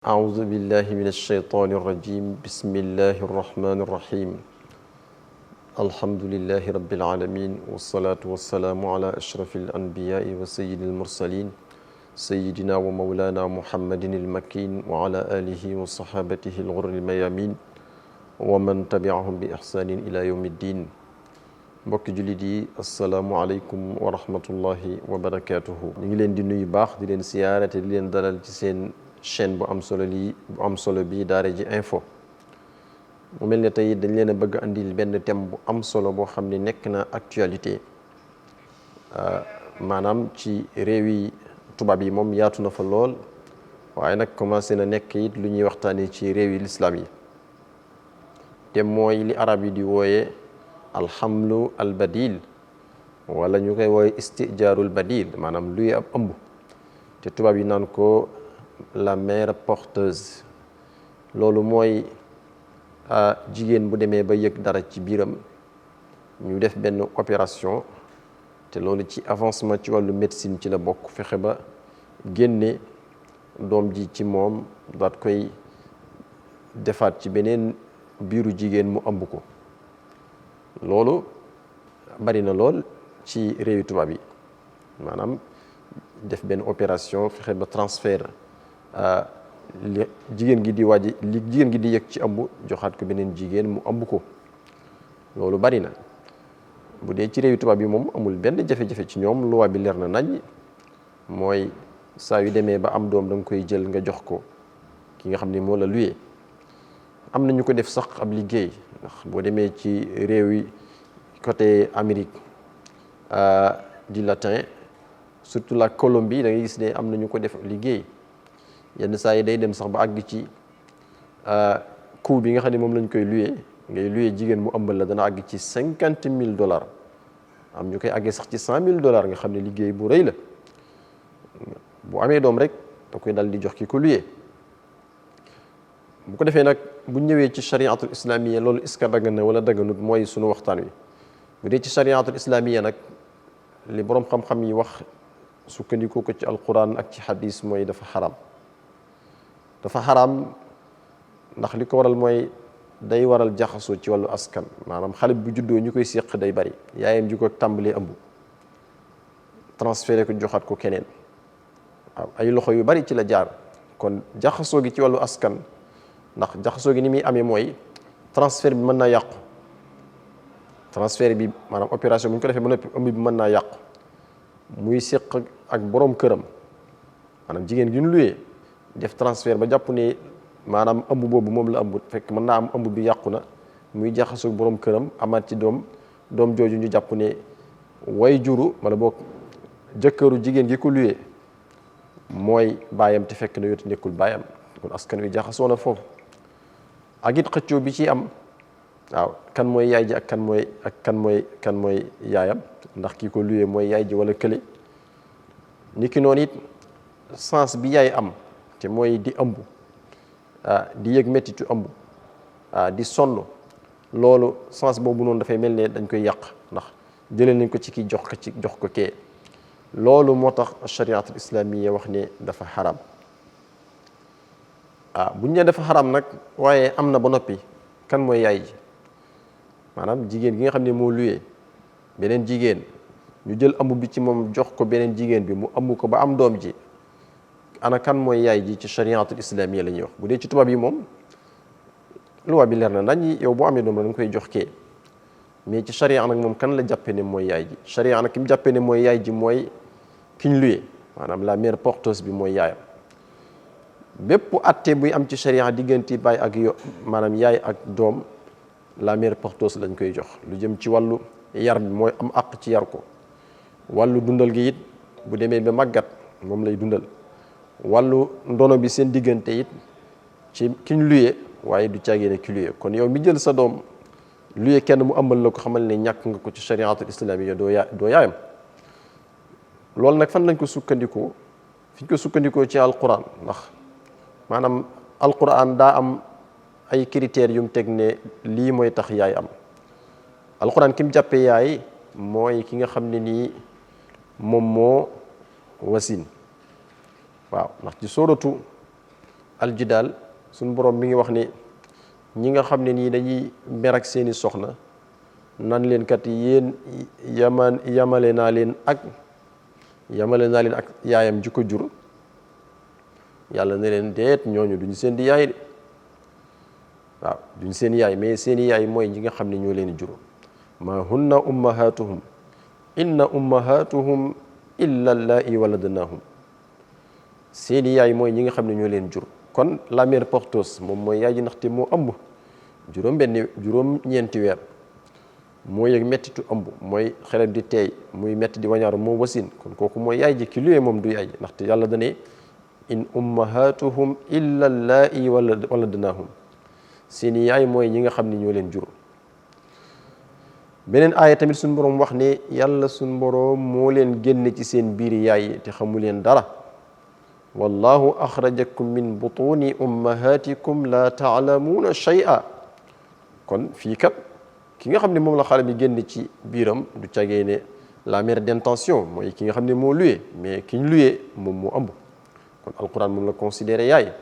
أعوذ بالله من الشيطان الرجيم بسم الله الرحمن الرحيم الحمد لله رب العالمين والصلاة والسلام على أشرف الأنبياء وسيد المرسلين سيدنا ومولانا محمد المكين وعلى آله وصحابته الغر الميامين ومن تبعهم بإحسان إلى يوم الدين mbokki jullit yi asalaamualeykum wa rahmatullahi wa barakatuhu ñu ngi leen di nuyu baax di leen siyaare te di leen dalal ci seen chaîne bu am solo bi Daara J info mu mel ne tey dañ leen a bëgg andil benn thème bu am solo boo xam ne nekk na actualité maanaam ci réew yi tubaab yi moom yaatu na fa lool waaye nag commencé na nekk it lu ñuy waxtaanee ci réew yi lislaam yi te mooy li arab yi di wooye alxamlu albadil wala ñu koy wooye istijaarul badil maanaam luy ab ëmb te tubaab yi naan ko la mère porteuse loolu mooy jigéen bu demee ba yëg dara ci biiram ñu def benn opération te loolu ci avancement ci wàllu médecine ci la bokk fexe ba génne doom ji ci moom daat koy defaat ci beneen biiru jigéen mu ëmb ko loolu bari na lool ci réewi tubaab yi maanaam def benn opération fexe ba transfert li jigéen gi di yëg ci ëmb joxaat ko beneen jigéen mu ëmb ko loolu bari na bu dee ci réewi tubaab yi moom amul benn jafe-jafe ci ñoom loi bi leer na nañ mooy saa yu demee ba am doom da nga koy jël nga jox ko ki nga xam ne moo la luyee am na ñu ko def sax ab liggéey ndax boo demee ci réew yi côté Amérique du latin surtout la Colombie da ngay gis ne am na ñu ko def liggéey yenn saa yi day dem sax ba àgg ci coût bi nga xam ne moom lañ koy luyee ngay luyee jigéen mu ëmbal la dana àgg ci $50,000 am ñu koy àggee sax ci $100,000 nga xam ne liggéey bu rëy la bu amee doom rek da koy dal di jox ki ko luyee bu ko defee nag bu ñëwee ci chariatul islamiyya loolu est-ce que dagan na wala daganut mooy sunu waxtaan wi bu dee ci chariatul islamiyya nag li boroom xam-xam yi wax sukkandiku ko ci alquran ak ci hadis mooy dafa xaraam ndax li ko waral mooy day waral jaxasoo ci wàllu askan maanaam xale bu juddoo ñu koy séq day bari yaayam ji ko tàmbalee ëmb transféré ko joxaat ko keneen waaw ay loxo yu bari ci la jaar kon jaxasoo gi ci wàllu askan ndax jaxasoo gi ni muy amee mooy transfert bi mën naa yàqu transfert bi maanaam opération bu ñu ko defee ba noppi ëmb bi mën naa yàqu muy séq ak boroom këram maanaam jigéen gi ñu luyee def transfert ba jàpp ne maanaam ëmb boobu moom la ëmb fekk mën naa am ëmb bi yàqu na muy jaxasoo boroom këram amaat ci doom jooju ñu jàpp ne way juru wala boog jëkkëru jigéen gi ko luyee mooy baayam te fekk na yootu nekkul baayam kon askan wi jaxasoo na foofu ak it xëccoo bi ci am waaw kan mooy yaay ji ak kan mooy yaayam ndax kii ko luyee mooy yaay ji wala kële niki noonu it sens bi yaay am te mooy di ëmb di yëg mettitu ëmb di sonn loolu sens boobu noonu dafay mel ne dañ koy yàq ndax jëlee nañ ko ci kii jox ko kee loolu moo tax chariatul islamiyya wax ne dafa xaram bu ñu nee dafa xaram nag waaye am na ba noppi kan mooy yaay ji maanaam jigéen gi nga xam ne moo luyee beneen jigéen ñu jël ëmb bi ci moom jox ko beneen jigéen bi mu ëmb ko ba am doom ji ana kan mooy yaay ji ci chariatul islamiyya la ñuy wax bu dee ci tubaab yi moom loi bi leer na nañ yow boo amee doom la da nga koy jox kee mais ci charia nag moom kan la jàppee ne mooy yaay ji charia nag ki mu jàppee ne mooy yaay ji mooy ki ñu luyee maanaam la mère porteuse bi mooy yaayam bépp atte buy am ci charia diggante baay ak maanaam yaay ak doom la mère porteuse lañ koy jox lu jëm ci wàllu yar bi mooy am àq ci yar ko wàllu dundal gi it bu demee ba màggat moom lay dundal wàllu ndono bi seen diggante it ci kiñ luyee waaye du caagee ne ki luyee kon yow mi jël sa doom luyee kenn mu ëmbal la ko xamal ne ñàkk nga ko ci chariatul islamiyya doo yaayam loolu nag fan lañ ko sukkandikoo fi ñu ko sukkandikoo ci alquran ndax maanaam alquran daa am ay critères yu mu teg ne lii mooy tax yaay am alquran ki mu jàppee yaay mooy ki nga xam ne nii moom moo wasin waaw ndax ci sóoratu aljidaal suñ borom mi ngi wax ni ñi nga xam ne nii dañuy mer ak seeni soxna nan leen kat yéen yamale naa leen ak yaayam ji ko jur yàlla ne leen deet ñooñu duñu seen di yaay de waaw duñu seen yaay mais seeni yaay mooy ñi nga xam ne ñoo leen jur ma hunna ummahatuhum inna ummahatuhum illa allai waladnahum seeni yaay mooy ñi nga xam ne ñoo leen jur kon la mère porteuse moom mooy yaay ji ndaxte moo ëmb juróom-ñeenti weer moo yëg mettitu ëmb mooy xelam di teey muy metti di wañaaru moo wasin kon kooku mooy yaay ji ki luwee moom du yaay ji ndaxte yàlla dane in ummahatuhum illa allai waladnahum seeni yaay mooy ñi nga xam ne ñoo leen jur beneen aaya tamit suñu boroom wax ne yàlla suñu boroom moo leen génne ci seen biiri yaay te xamu leen dara wallahu axrajakum min butuni ummahatikum la taalamuuna shay'a kon fii kat ki nga xam ne moom la xale bi génn ci biiram du cagee ne la mère d'intention mooy ki nga xam ne moo luye mais ki ñu luye moom moo ëmb kon alquran moom la considéré yaay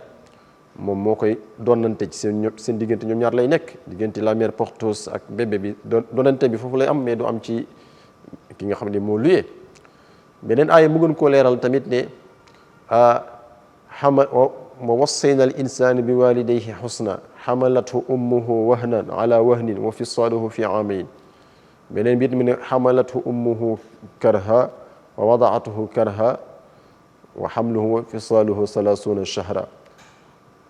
moom moo koy donnante ci seen diggante ñoom ñaar lay nekk diggante la mère porteuse ak bébé bi donnante bi foofu lay am mais du am ci ki nga xam ne moo luye beneen aaya mu gën koo leeral tamit ne wa wassayna al insana bi walidayhi husna xamalathu ummuhu wahnan ala wahnin wa fisaaluhu fi aamayn beneen biit mi ne xamalathu ummuhu karha wa wadaatuhu karha wa xamluhu wa fisaaluhu salaasuuna shahra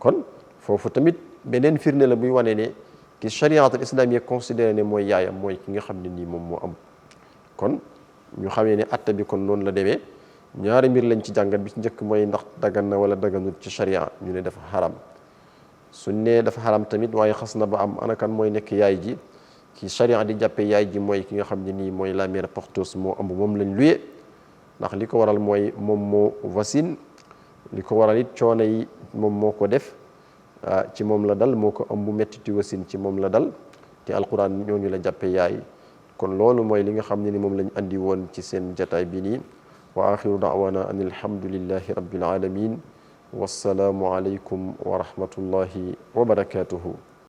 kon foofu tamit beneen firnde la buy wane ne ki chariatul islamiyya considéré ne mooy yaayam mooy ki nga xam ne nii moom moo am kon ñu xamee ne atta bi kon noonu la demee ñaari mbir lañ ci jàngat bi ci njëkk mooy ndax dagan na wala daganul ci charia ñu ne dafa xaram suñ ne dafa xaram tamit waaye xas na ba am anakan mooy nekk yaay ji ki charia di jàppee yaay ji mooy ki nga xam ne nii mooy la mère porteuse moo ëmb moom lañ luye ndax li ko waral mooy moom moo wasin li ko waral it coono yi moom moo ko def ci moom la dal moo ko ëmb mettiti wasin ci moom la dal te alquran ñooñu la jàppee yaay kon loolu mooy li nga xam ne ni moom lañ andi woon ci seen jataay bi nii wa axiru da'wana an alhamdulillahi rabbil alamin wassalaamu alaykum wa rahmatullahi wa barakatuhu